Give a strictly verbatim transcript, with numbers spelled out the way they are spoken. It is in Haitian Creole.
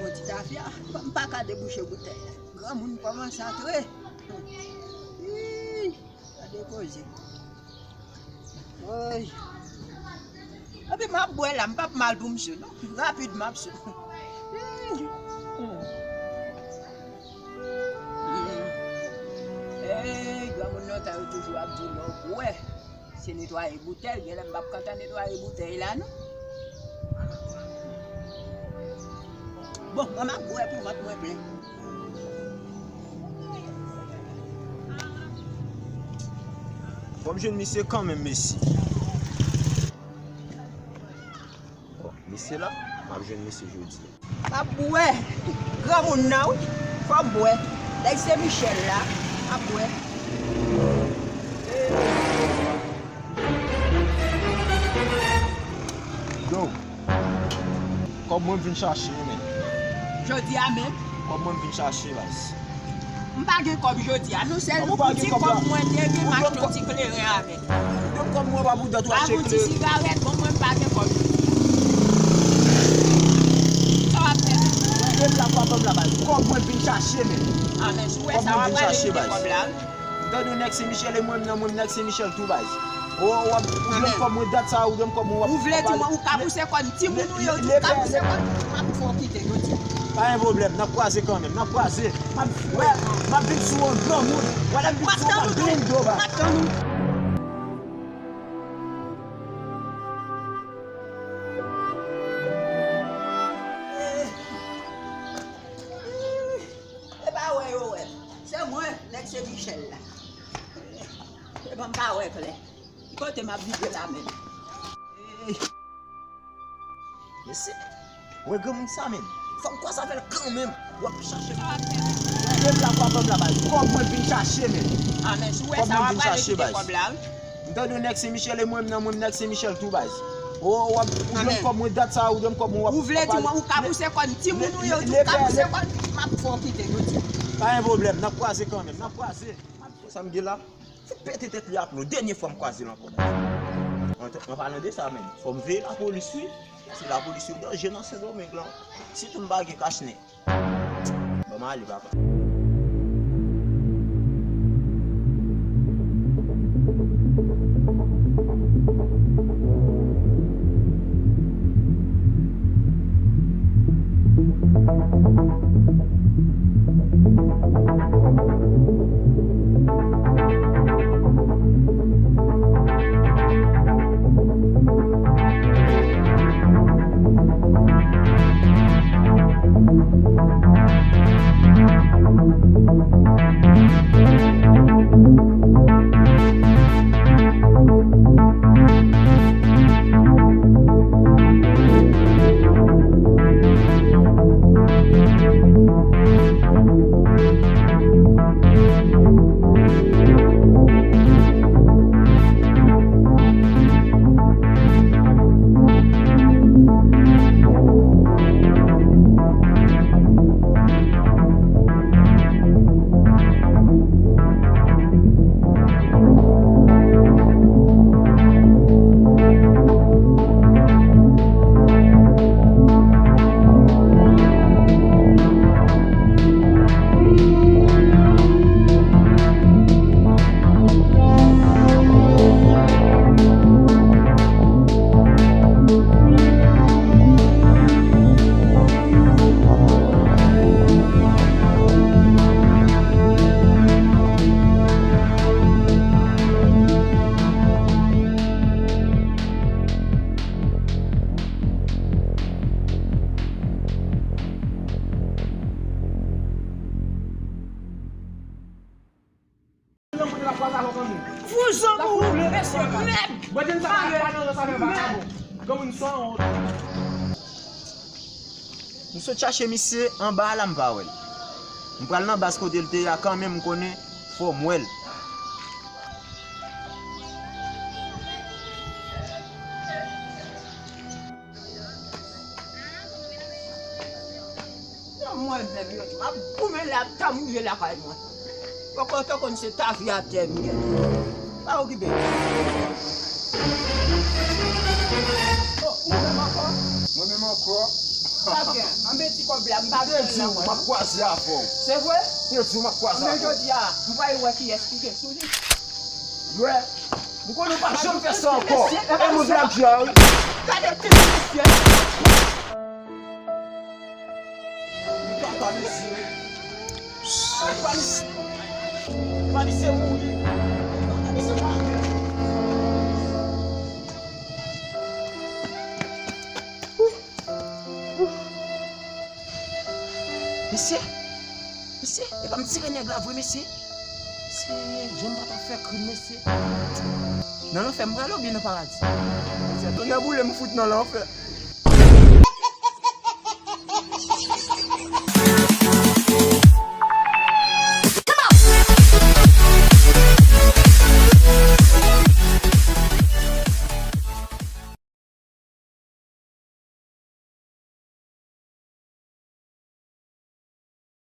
Bon, ti tafya, m pa ka debouche boutèy la. Granmoun kòmanse antre. Ih, gade koze. Woy. Epi m ap bwè la, m p ap mal pou m sou, non. Rapid, m ap sou. Ih. Ey, granmoun lontan yo toujou ap di lè w bwè. Se netwaye boutèy, genlè m p ap kontan netwaye boutèy la, non. Bon, mwen m ap bwè pou vant mwen plen. Fò m jwenn misye kanmenm, mesye. Bon, misye la, m ap jwenn misye jodi. M ap bwè. Granmoun nan, wi. Fò m bwè. Nèg Sen Michèl la, m ap bwè. Yo. Kòb mwen m vin chache, men. Jodi a menm? Kòb mwen m vin chache, baz. M pa gen kòb jodi a, non, sèl pou ti kòb mwen te gen, m achte yon ti kleren avè l. Ou donn kòb mwen pa pou dat ou achte kleren. Avè yon ti sigarèt, bon, mwen m pa gen kòb. Sa w ap fè? Leve la pou aprann la, baz. Kòb mwen vin chache, men. A, men si w wè sa, w ap prale vin gen kòb la, wi. M tande yon nèg Sen Michèl e mwen menm nan, mwen menm nèg Sen Michèl tou, baz. O, w ap, ou donn kòb mwen dat sa, ou donn kòb mwen, w ap, ou vle di mwen ou ka pouse kò n, timoun ou yo tou ka pouse kò n, m ap fè w kite jodi. Pa gen pwoblèm, n ap kwaze kanmenm, n ap kwaze. M ap, wè, m ap vin sou w an granmoun. Wè, lè m vin sou w, m ap vin do, baz. M ap tann ou. E pa wè yo wè. Se mwen, nèg Sen Michèl la. E ban m ka wè klè. Ki kote m ap vive la menm? Mesye, wè granmoun sa menm. Fò m kwaze avè l kanmenm. W ap chache. Leve la pou aprann la, baz. Kòb mwen vin chache, men. A, men si w wè sa, w ap prale kite kòb la, wi. M tande yon nèg Sen Michèl e mwen menm nan, mwen menm nèg Sen Michèl tou, baz. O, w ap, ou donn kòb mwen dat sa, ou donn kòb mwen, w ap, ou vle di mwen ou ka pouse kò n, timoun ou yo tou ka pouse kò n, m ap fè w kite jodi. Pa gen pwoblèm, n ap kwaze kanmenm, n ap kwaze. Sa m gen la, fout pete tèt li aplon, dènye fwa m kwaze l ankò, baz. An, an palan de sa menm, fò m veye lapolis, wi. Se lapolis yo danje nan Sendomeng lan. Sitou m pa gen kach nen. Ban m ale, papa. Vouzan pou ou, mesye, nèg! Mare! Nèg! M sot chache misye anba a la, m pa wè l. M pral nan baz kote l te ye a kanmenm, m konnen fò m wè l. Mwen menm, yo di m ap goumen la, m ta mouri lakay mwen. Poko te konn se tafyatè m ye. Pa okipe. Oh, ou menm ankò? Mwen menm ankò. Sa gen. M pèdi kòb la, m pa bezwen l ankò non. M ap kwaze avè w. Se vre? M di w m ap kwaze avè w. Men jodi a, m pral wè kiyès ki gen sou li. Wè, m konnen w p ap janm fè sa ankò. E moun black jan wi. Gade ti mesye. Li papa mesye. Li papa mesye. Li papa mesye mouri. Li papa mesye mouri. Mesye, mesye, e pa m tire nèg la vre mesye. Se John pa ta fè krim mesye. Nan lanfè m prale oubyen nan paradi? Mesye, tonnè boule m fout nan lanfè.